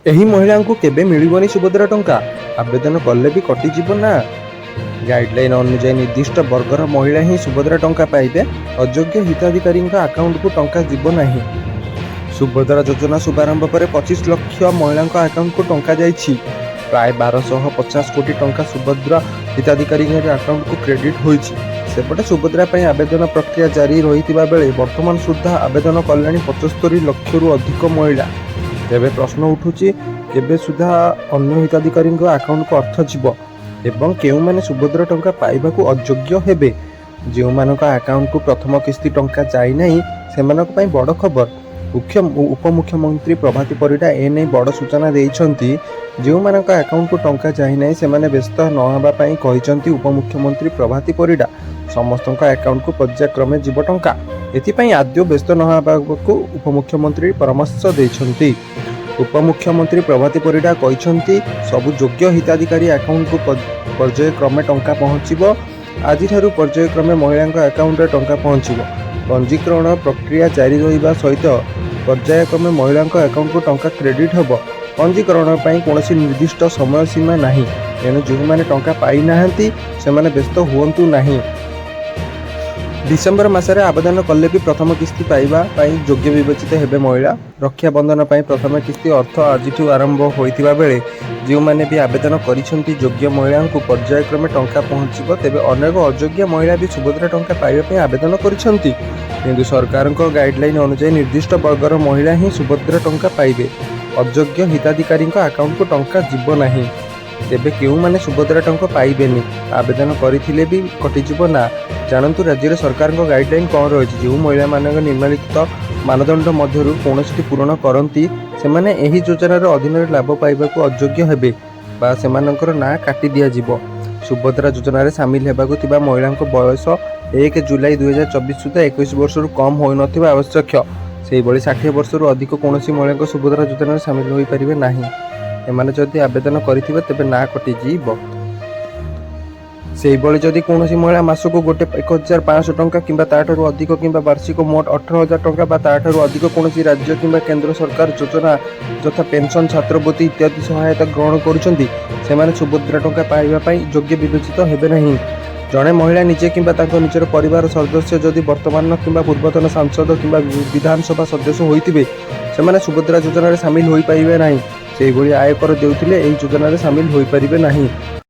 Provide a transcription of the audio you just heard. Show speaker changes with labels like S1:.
S1: ଏହି ମହିଳାଙ୍କୁ କେବେ ମିଳିବନି ସୁଭଦ୍ରା ଟଙ୍କା, ଆବେଦନ କଲେ ବି କଟିଯିବ ନାଁ। ଗାଇଡଲାଇନ ଅନୁଯାୟୀ ନିର୍ଦ୍ଦିଷ୍ଟ ବର୍ଗର ମହିଳା ହିଁ ସୁଭଦ୍ରା ଟଙ୍କା ପାଇବେ। ଅଯୋଗ୍ୟ ହିତାଧିକାରୀଙ୍କ ଆକାଉଣ୍ଟକୁ ଟଙ୍କା ଯିବ ନାହିଁ। ସୁଭଦ୍ରା ଯୋଜନା ଶୁଭାରମ୍ଭ ପରେ 25 ଲକ୍ଷ ମହିଳାଙ୍କ ଆକାଉଣ୍ଟକୁ ଟଙ୍କା ଯାଇଛି। ପ୍ରାୟ 1250 କୋଟି ଟଙ୍କା ସୁଭଦ୍ରା ହିତାଧିକାରୀଙ୍କ ଆକାଉଣ୍ଟକୁ କ୍ରେଡିଟ୍ ହୋଇଛି। ସେପଟେ ସୁଭଦ୍ରା ପାଇଁ ଆବେଦନ ପ୍ରକ୍ରିୟା ଜାରି ରହିଥିବା ବେଳେ ବର୍ତ୍ତମାନ ସୁଦ୍ଧା ଆବେଦନ କଲେଣି 75 ଲକ୍ଷରୁ ଅଧିକ ମହିଳା। ତେବେ ପ୍ରଶ୍ନ ଉଠୁଛି, କେବେ ସୁଦ୍ଧା ଅନ୍ୟ ହିତାଧିକାରୀଙ୍କ ଆକାଉଣ୍ଟକୁ ଅର୍ଥ ଯିବ ଏବଂ କେଉଁମାନେ ସୁଭଦ୍ରା ଟଙ୍କା ପାଇବାକୁ ଅଯୋଗ୍ୟ ହେବେ? ଯେଉଁମାନଙ୍କ ଆକାଉଣ୍ଟକୁ ପ୍ରଥମ କିସ୍ତି ଟଙ୍କା ଯାଇନାହିଁ, ସେମାନଙ୍କ ପାଇଁ ବଡ଼ ଖବର। ଉପମୁଖ୍ୟମନ୍ତ୍ରୀ ପ୍ରଭାତୀ ପରିଡ଼ା ଏନେଇ ବଡ଼ ସୂଚନା ଦେଇଛନ୍ତି। ଯେଉଁମାନଙ୍କ ଆକାଉଣ୍ଟକୁ ଟଙ୍କା ଯାଇନାହିଁ, ସେମାନେ ବ୍ୟସ୍ତ ନ ହେବା ପାଇଁ କହିଛନ୍ତି ଉପମୁଖ୍ୟମନ୍ତ୍ରୀ ପ୍ରଭାତୀ ପରିଡ଼ା। ସମସ୍ତଙ୍କ ଆକାଉଣ୍ଟକୁ ପର୍ଯ୍ୟାୟକ୍ରମେ ଯିବ ଟଙ୍କା। ଏଥିପାଇଁ ଆଦୌ ବ୍ୟସ୍ତ ନ ହେବାକୁ ଉପମୁଖ୍ୟମନ୍ତ୍ରୀ ପରାମର୍ଶ ଦେଇଛନ୍ତି। ଉପମୁଖ୍ୟମନ୍ତ୍ରୀ ପ୍ରଭାତୀ ପରିଡ଼ା କହିଛନ୍ତି, ସବୁ ଯୋଗ୍ୟ ହିତାଧିକାରୀ ଆକାଉଣ୍ଟକୁ ପର୍ଯ୍ୟାୟକ୍ରମେ ଟଙ୍କା ପହଞ୍ଚିବ। ଆଜିଠାରୁ ପର୍ଯ୍ୟାୟକ୍ରମେ ମହିଳାଙ୍କ ଆକାଉଣ୍ଟରେ ଟଙ୍କା ପହଞ୍ଚିବ। ପଞ୍ଜୀକରଣ ପ୍ରକ୍ରିୟା ଜାରି ରହିବା ସହିତ ପର୍ଯ୍ୟାୟକ୍ରମେ ମହିଳାଙ୍କ ଆକାଉଣ୍ଟକୁ ଟଙ୍କା କ୍ରେଡିଟ୍ ହେବ। ପଞ୍ଜୀକରଣ ପାଇଁ କୌଣସି ନିର୍ଦ୍ଦିଷ୍ଟ ସମୟ ସୀମା ନାହିଁ। ଏଣୁ ଯେଉଁମାନେ ଟଙ୍କା ପାଇନାହାନ୍ତି, ସେମାନେ ବ୍ୟସ୍ତ ହୁଅନ୍ତୁ ନାହିଁ। ଡିସେମ୍ବର ମାସରେ ଆବେଦନ କଲେ ବି ପ୍ରଥମ କିସ୍ତି ପାଇବା ପାଇଁ ଯୋଗ୍ୟ ବିବେଚିତ ହେବେ ମହିଳା। ରକ୍ଷାବନ୍ଧନ ପାଇଁ ପ୍ରଥମ କିସ୍ତି ଅର୍ଥ ଆଜିଠୁ ଆରମ୍ଭ ହୋଇଥିବା ବେଳେ ଯେଉଁମାନେ ବି ଆବେଦନ କରିଛନ୍ତି, ଯୋଗ୍ୟ ମହିଳାଙ୍କୁ ପର୍ଯ୍ୟାୟକ୍ରମେ ଟଙ୍କା ପହଞ୍ଚିବ। ତେବେ ଅନେକ ଅଯୋଗ୍ୟ ମହିଳା ବି ସୁଭଦ୍ରା ଟଙ୍କା ପାଇବା ପାଇଁ ଆବେଦନ କରିଛନ୍ତି। କିନ୍ତୁ ସରକାରଙ୍କ ଗାଇଡଲାଇନ ଅନୁଯାୟୀ ନିର୍ଦ୍ଦିଷ୍ଟ ବର୍ଗର ମହିଳା ହିଁ ସୁଭଦ୍ରା ଟଙ୍କା ପାଇବେ। ଅଯୋଗ୍ୟ ହିତାଧିକାରୀଙ୍କ ଆକାଉଣ୍ଟକୁ ଟଙ୍କା ଯିବ ନାହିଁ। ତେବେ କେଉଁମାନେ ସୁଭଦ୍ରା ଟଙ୍କା ପାଇବେନି, ଆବେଦନ କରିଥିଲେ ବି କଟିଯିବ ନାଁ, ଜାଣନ୍ତୁ ରାଜ୍ୟରେ ସରକାରଙ୍କ ଗାଇଡଲାଇନ କ'ଣ ରହିଛି। ଯେଉଁ ମହିଳାମାନେ ନିମ୍ନଲିଖିତ ମାନଦଣ୍ଡ ମଧ୍ୟରୁ କୌଣସିଟି ପୂରଣ କରନ୍ତି, ସେମାନେ ଏହି ଯୋଜନାର ଅଧୀନରେ ଲାଭ ପାଇବାକୁ ଅଯୋଗ୍ୟ ହେବେ ବା ସେମାନଙ୍କର ନାଁ କାଟି ଦିଆଯିବ। ସୁଭଦ୍ରା ଯୋଜନାରେ ସାମିଲ ହେବାକୁ ଥିବା ମହିଳାଙ୍କ ବୟସ 1 ଜୁଲାଇ 2024 ସୁଦ୍ଧା 21 ବର୍ଷରୁ କମ୍ ହୋଇନଥିବା ଆବଶ୍ୟକ। ସେହିଭଳି 60 ବର୍ଷରୁ ଅଧିକ କୌଣସି ମହିଳାଙ୍କ ସୁଭଦ୍ରା ଯୋଜନାରେ ସାମିଲ ହୋଇପାରିବେ ନାହିଁ। ଏମାନେ ଯଦି ଆବେଦନ କରିଥିବେ, ତେବେ ନାଁ କଟିଯିବ। ସେହିଭଳି ଯଦି କୌଣସି ମହିଳା ମାସକୁ ଗୋଟେ 1500 ଟଙ୍କା କିମ୍ବା ତା'ଠାରୁ ଅଧିକ କିମ୍ବା ବାର୍ଷିକ ମୋଟ 18,000 ଟଙ୍କା ବା ତା'ଠାରୁ ଅଧିକ କୌଣସି ରାଜ୍ୟ କିମ୍ବା କେନ୍ଦ୍ର ସରକାର ଯୋଜନା ଯଥା ପେନ୍ସନ୍, ଛାତ୍ରବୃତ୍ତି ଇତ୍ୟାଦି ସହାୟତା ଗ୍ରହଣ କରୁଛନ୍ତି, ସେମାନେ ସୁଭଦ୍ରା ଟଙ୍କା ପାଇବା ପାଇଁ ଯୋଗ୍ୟ ବିବେଚିତ ହେବେ ନାହିଁ। ଜଣେ ମହିଳା ନିଜେ କିମ୍ବା ତାଙ୍କ ନିଜର ପରିବାର ସଦସ୍ୟ ଯଦି ବର୍ତ୍ତମାନ କିମ୍ବା ପୂର୍ବତନ ସାଂସଦ କିମ୍ବା ବିଧାନସଭା ସଦସ୍ୟ ହୋଇଥିବେ, ସେମାନେ ସୁଭଦ୍ରା ଯୋଜନାରେ ସାମିଲ ହୋଇପାରିବେ ନାହିଁ। ସେହିଭଳି ଆୟକର ଦେଉଥିଲେ ଏହି ଯୋଜନାରେ ସାମିଲ ହୋଇପାରିବେ ନାହିଁ।